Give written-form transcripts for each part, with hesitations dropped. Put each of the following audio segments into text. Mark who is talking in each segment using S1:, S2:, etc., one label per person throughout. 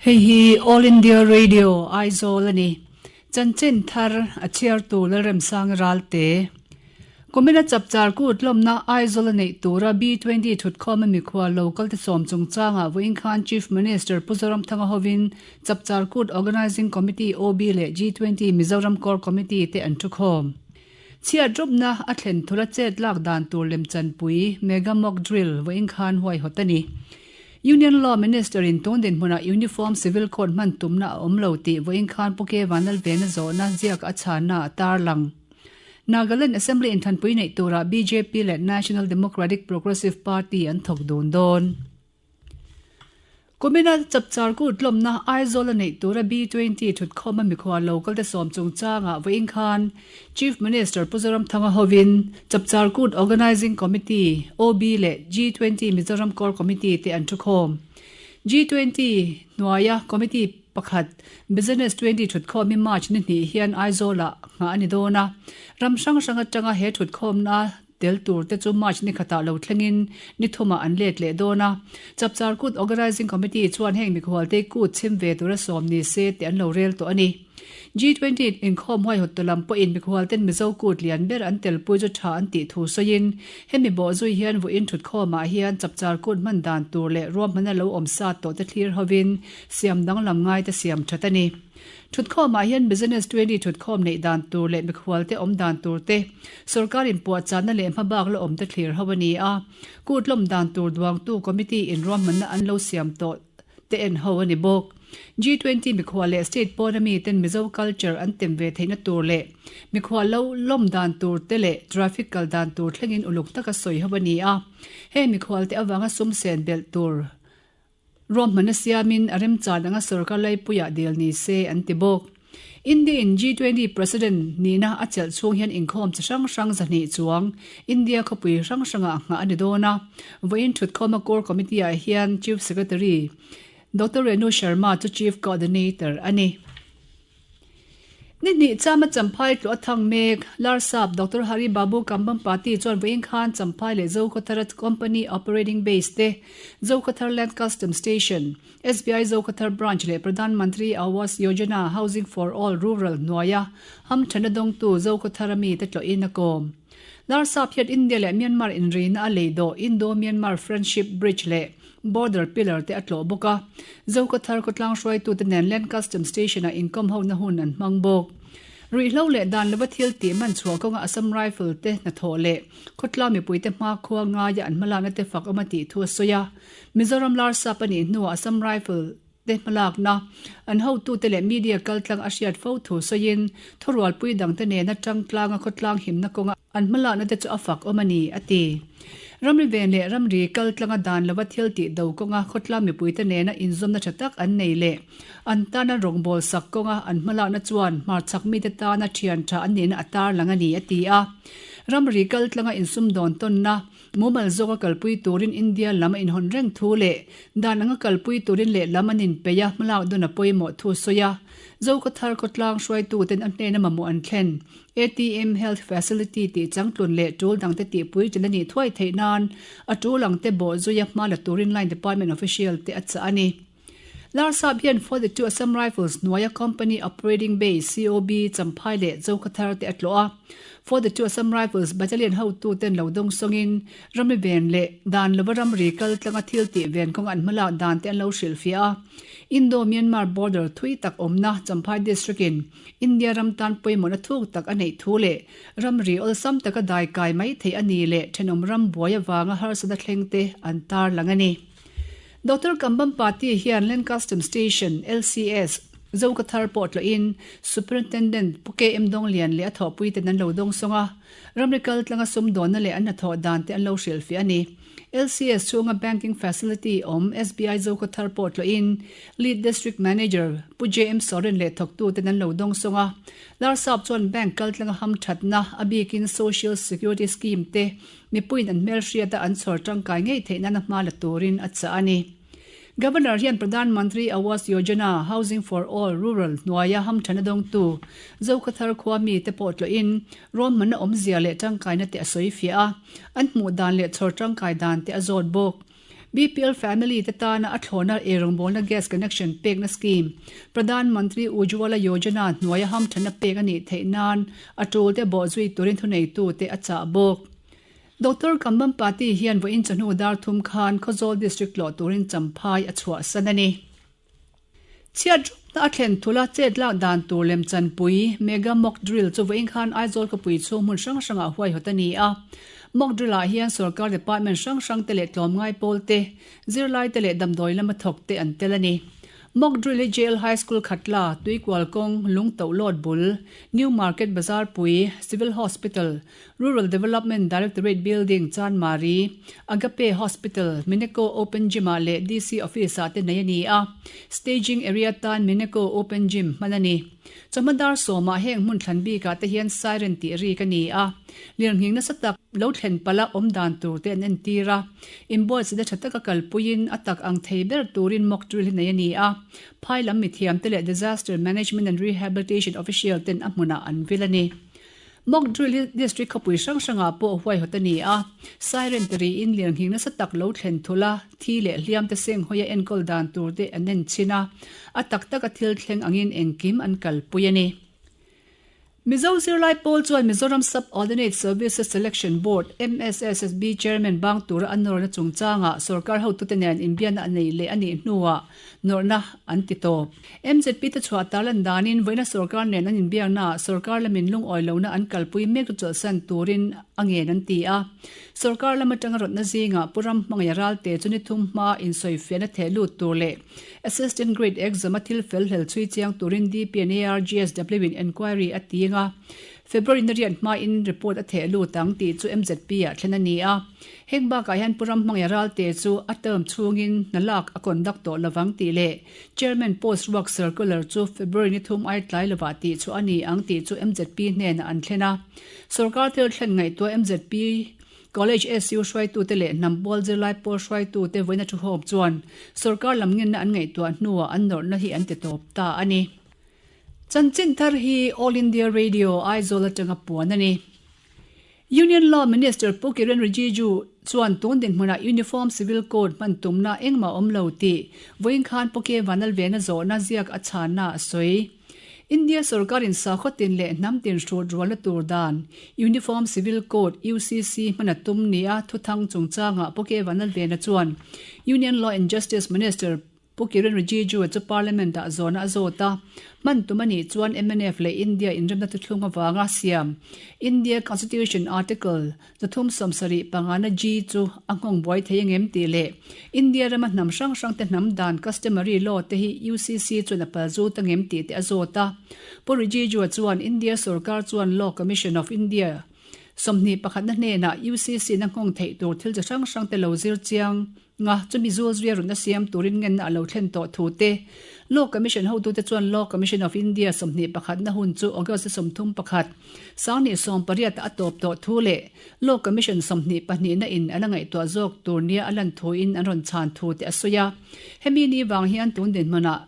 S1: Hei hi All India Radio, Aizawl a ni. Chanchin thar a chhiartu Lalremsanga Ralte. Kumina Chapchar Kut lawmna Aizawl a neih tura B-twenty thutkhawma mikhual lo kalte sawm chungchangah vawiin khan Chief Minister Pu Zoramthanga hovin Chapchar Kut Organising Committee, OB, leh G-twenty Mizoram Core Committee te an thukhawm. Chhiat rupna a thlen thula chet lak dan tur lemchanpui Mega Mock Drill vawiin khan huaihawt a ni. Union Law Minister in tun dinhmunah Uniform Civil Code hman tumna a awm lo tih vawiin khan Pu Ke Vanlalvena zawhna ziak a chhanna a tarlang. Nagaland Assembly inthanpui neih turah bjp leh National Democratic Progressive Party an thawk dun dawn. Kumina Chapchar Kut lawmna Aizawl a neih tura B-twenty thutkhawma mikhual lo kalte sawm chungchangah vawiin khan Chief Minister Pu Zoramthanga hovin Chapchar Kut Organising Committee, OB, leh G-twenty Mizoram Core Committee te an thukhawm. G-twenty hnuaia committee pakhat Business twenty thutkhawm hi March ni hnih hian Aizawlah nghah a ni dawn a. Ram hrang hrang atanga he thutkhawmna Tel tur te chu March ni khatah lo thlengin ni thumah an let leh dawn a. Chapchar Kut Organising Committee chuan heng mikhualte kut chhim ve tura sawm ni se tih an lo rel tawh a ni. G-twenty inkhawm huaihawt tu lam pawhin mikhualten Mizo kut lian ber an telpui chu tha an tih thu sawiin hemi bawh zui hian vawiin thutkhawmah hian Chapchar Kut hman dan tur leh ruahmana lo awm sa tawh te thlir hovin siam danglam ngai te siam that a ni. Thutkhawmah hian Business 20 thutkhawm neih dan tur leh mikhualte awm dan tur te, sorkar inpuahchahna leh hmabak la awm te thlir ho a ni a. Kut lawm dan tur duangtu committee in ruahmanna an lo siam tawh te en ho a ni bawk. G-twenty mikhual leh state pawna mi ten Mizo culture an tem ve theihna tur leh mikhual lo lawm dan tur te leh traffic kal dan tur thlengin uluk taka sawi ho a ni a. Heng mikhualte avanga sum sen belh tur Ruahmanna siamin a remchan anga sorkar laipuiah dil ni se an ti bawk. India in G-twenty President nihna a chelh chhung hian inkhawm chi hrang hrang zahnih chuang India khawpui hrang hrangah nghah a ni dawn a. Vawiin thutkhawma Core Committee-ah hian Chief Secretary Doctor Renu Sharma chu Chief Coordinator a ni. Ni hnih chama Champhai tluah a thang mek. Larsap Doctor Hari Babu Kambhampati chuan vawiin khan Champhai leh Zokhawthara Company Operating Base te, Zokhawthar Land Custom Station, SBI Zokhawthar Branch leh Pradhan Mantri Awas Yojana Housing for All Rural hnuaia hamthanna dawngtu Zokhawthara mite tlawhin a kawm. Larsap hian India leh Myanmar inrina a lei dawh Indo-Myanmar Friendship Bridge leh Border Pillar te a tlawh bawk a. Zokhawthar khawtlang hruaitute nen Land Custom Station-ah inkawm hona hun an hmang bawk. Ruihhlo leh dan lova thil tih man chhuah kawnga Assam Rifle te hnathawh leh khawtlang mipuite hmakhua ngaia an hmalakna te fak awm a tih thu a sawi a. Mizoram Larsap a nih hnuah Assam Rifle te hmalakna an hotute leh media kaltlang a hriat fo thu sawiin thurualpui dangte nena tangtlanga khawtlang himna kawnga an hmalakna te chu a fak awm a ni, a ti. Ramri ven leh ramri kaltlanga dan lova thil tih do kawnga khawtlang mipuite nena inzawmna tha tak an nei leh an tana rawngbâwl sak kawnga an hmalakna chuan hmarchhak mite tana thian tha an nihna a tarlang a ni, a ti a. Ramri kaltlanga insumdawn tawnna Mumal zawka kalpui turin India lam a inhawn reng thu leh dan anga kalpui turin lehlam an inpeih a, hmalak dun a pawimawh thu a sawi a. Zokhawthar khawtlang hruaituten a hnena mamawh an thlen. ATM Health Facility tih changtlun leh tul dangte tihpui ṭin a nih thuai theih nan a tul angte bawhzuia hma la turin Line Department official te a chah a ni. Larsap hian 42 Assam Rifles hnuaia Company Operating Base, COB, Champhai leh Zokhawthar te a tlawh a. 42 Assam Rifles Battalion hotuten lo dawng sawngin ramri ven leh dan lova ramri kal tlanga thil tih ven kawnga an hmalak dan te an lo hrilhfiah a. Indo-Myanmar border thui tak awmna Champhai District-in India ram tan pawimawhna thuk tak a neih thu leh ramri awlsam taka dai kai mai theih a ni leh thenawm ram buai avanga harsatna thleng te an tarlang a ni. Doctor Kambhampati hian Land Custom Station, LCS, Zokathar pawh tlawhin Superintendent Pu KM Dawnglian leh a thawhpuiten an lo dawng sawng a, ramri kal tlanga sumdawnna leh an hnathawh dan te an lo hrilhfiah a ni. LCS chhunga Banking Facility awm SBI Zokathar pawh tlawhin Lead District Manager Pu JM Soren leh thawktuten an lo dawng sawng a, Larsap chuan bank kal tlanga hamthatna, a bikin Social Security Scheme te Mipuiin an hmelhriata an chhawr tangkai ngei theih nana hma la turin a chah a ni. Governor hian Pradhan Mantri Awas Yojana, Housing for All, Rural, hnuaia hamthana dawngtu Zokhawthar khua mite pawh tlawhin ruahmanna awmzia leh tangkaina te a sawi fiah a, an hmuh dan leh chhawr tangkai dan te a zawt bawk. BPL family te tana a thlawna eirawngbawlna gas connection pekna scheme, Pradhan Mantri Ujjwala Yojana hnuaia hamthanna pek a nih theih nan a tulte bawhzui turin thuneitute a chah bawk. Doctor Kambhampati hian vawiin chawhnu dar thum khan Khawzawl District tlawh turin Champhai a chhuahsan a ni. Chhiat rupna a thlen thul a, chet lak dan tur lemchanpui, Mega Mock Drill, chu vawiin khan Aizawl khawpui chhung hmun hrang hrangah huaihawt a ni a. Mock Drill ah hian sorkar department hrang hrang te leh tlawmngai pawl te, zirlai te leh damdawi lama thawk te an tel a ni. Mock Drill hi JL High School Khatla, Tuikual kawng, Lungtoh Lawt bul, New Market Bazarpui, Civil Hospital, Rural Development Directorate Building, Chanmari, Agape Hospital, Mineco Open Gym-ah leh DC Office-ah te nei a ni a. Staging area tan Mineco Open Gym hman a ni. Chawhma dar sawmah heng hmun thlan bikah te hian siren tih rik a ni a. Lirnghing nasa tak lo thlen palh a awm dan tur te an entir a. Inbuatsaihna tha taka kalpuiin a tak ang thei ber turin mock drill hi nei a ni a. Phai lam mithiamte leh Disaster Management and Rehabilitation official ten a hmunah an vil a ni. Mock drill hi district khawpui hrang hrangah pawh huaihawt a ni a, siren te riin lirnghing nasa tak lo thlen thul a, thi leh hliam te seng hawia enkawl dan tur te an en chhin a, a tak taka thil thleng angin engkim an kalpui a ni. Mizo zirlai pawl chuan Mizoram Sub-Ordinate Services Selection Board, MSSSB, Chairman bang tura a nawrna chungchangah sorkar hotute nen inbiakna a nei leh a nih hnuah nawrhna an ti tawp. MZP te chhuah tarlan danin vawiina sorkar nen an inbiaknaah sorkar lamin lungawi lohna an kalpui mek chu chawlhsan turin a ngen an ti a. Sorkar lam atanga rawtna zingah Pu Ram Hmangaih Ralte chu ni thum hmaa insawifiahna theh lut tur leh Assistant Grade Exam a thil fel hlel chhui chiang turin DPNARGSW in enquiry a ti anga February na riat hmain report a theh lut ang tih chu MZP ah thlen a ni a. Heng bakah hian Pu Ram Hmangaih Ralte chu a term chhungin hna lak a conduct tawh lovang tih leh Chairman post ruak circular chu February ni thum ai tlai lovah tih chu a ni ang tih chu MZP hnenah an thlen a. Sorkar thil thlen ngaihtuah MZP College SU hruaitute leh hnam pawl zirlai pawl hruaitute vawiina thuhawm chuan sorkar lam ngenna an ngaihtuah hnuah an nawrhna hi an ti tawp ta a ni. Chanchin thar hi All India Radio Aizawl atanga puan a ni. Union Law Minister Pu Kiren Rijiju chuan tun dinhmunah Uniform Civil Code hman tumna engmah a awm lo tih vawiin khan Pu K Vanlalvena zawhna ziak a chhanna a sawi. India sorkarin sakhaw tin leh hnam tin hrut rualna tur dan Uniform Civil Code, UCC, hman a tum nia thuthang chungchangah Pu K Vanlalvena chuan Union Law and Justice Minister Pu Kiren Rijiju chu Parliament ah zawhna a zawt a, hman tum a nih chuan mnf leh India inremna thuthlung avanga siam India Constitution Article 375 na G chu a nghawng buai thei angem tih leh India rama hnam hrang hrang te hnam dan customary law te hi UCC chuan a pal zut angem tih te a zawt a. Pu Rijiju chuan India sorkar chuan Law Commission of India 21 na hnenah UCC na nghawng theih tur thil chi hrang hrang te lo zir chiang Nga, chumi zul zuia run a siam turin ngenna a lo thlen tawh thu te, Law Commission hotute chuan Law Commission of India 21 na hun chu August 31, 2018 ah a tawp tawh thu leh Law Commission 22 na in a la ngaihtuah zawk tur nia a lan thuin an rawn chhan thu te a sawi a. Hemi ni vang hian tun dinhmunah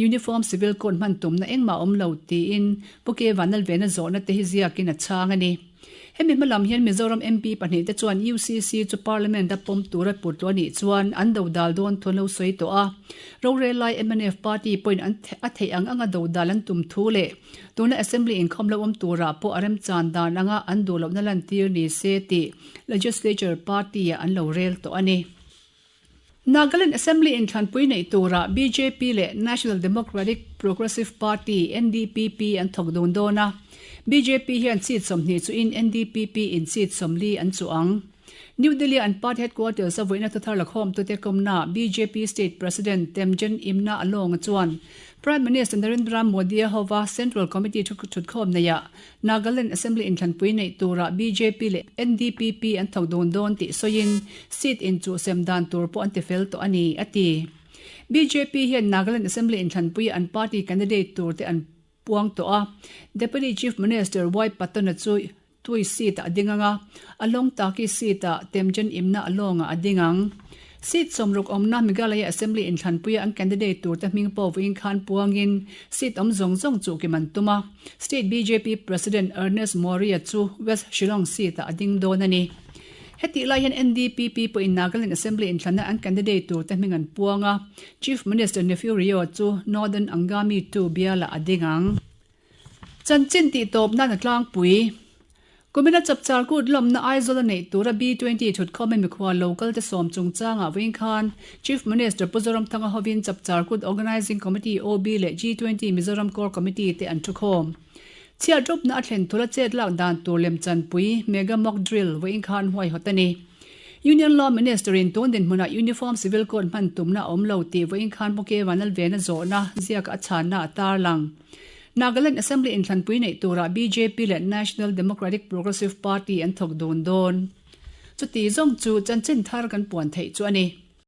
S1: Uniform Civil Code hman tumna engmah a awm lo tiin Pu K Vanlalvena zawhna te hi ziakin a chhang a ni. Hemi hma lam hian Mizoram MP pahnihte chuan UCC chu Parliament a pawm tura put luh a nih chuan an dodal dawn thu an lo sawi tawh a. Rorel lai mnf party pawhin an a theih ang anga dodal an tum thu leh tuna Assembly inkhawm lo awm turah pawh a remchan dan anga an duh lohna lantir ni se tih Legislature party-ah an lo rel tawh a ni. Nagaland Assembly inthlanpui neih turah bjp leh National Democratic Progressive Party, NDPP, an thawk dun dawn a. Bjp hian seat 20 chuhin NDPP in seat 40 an chuh ang. New Delhi-a an party headquarters a vawiina thuthar lakhawmtute kawmnaah bjp State President Temjen Imna Along-a chuan Prime Minister Narendra Modi-a hova Central Committee thutkhawm neiah Nagaland Assembly inthlanpui neih turah bjp leh NDPP an thawk dun dawn tih sawiin seat inchuh sem dan tur pawh an tifel tawh a ni, a ti. Bjp hian Nagaland Assembly inthlanpuia an party candidate tur te an puang tawh a, Deputy Chief Minister Y Patton-a chu Tui seat-ah a ding ang a, Along Taki seat-ah Temjen Imna Along-ah a ding ang. Seat 60 awmna Meghalaya Assembly inthlanpuia an candidate turte hming pawh vawiin khan puangin seat awm zawng zawng chu kim an tum a. State bjp President Ernest Mawria chu West Shillong seat-ah a ding dawn a ni. Hetih lai hian NDPP pawhin Nagaland Assembly inthlanna an candidate tur te hming an puang a, Chief Minister Neiphiu Rio chu Northern Angami ii bialah a ding ang. Chanchin tihtawp nan a tlangpui. Kumina Chapchar Kut lawmna Aizawl a neih tura B-twenty thutkhawm a mikhual local te sawm chungchangah vawiin khan Chief Minister Pu Zoramthanga hovin Chapchar Kut Organising Committee, OB, leh G-twenty Mizoram Core Committee te an thukhawm. Chhiatrupna a thlen thul a chet lak dan tur lemchanpui Mega Mock Drill vawiin khan huaihawt a ni. Union Law Minister in tun dinhmunah Uniform Civil Code hman tumna a awm lo tih vawiin khan Pu K Vanlalvena zawhna ziaka a chhanna a tarlang. Nagaland Assembly inthlanpui neih turah bjp leh National Democratic Progressive Party an thawk dun dawn. Chuti zawng chu chanchin thar kan puan theih chu a ni.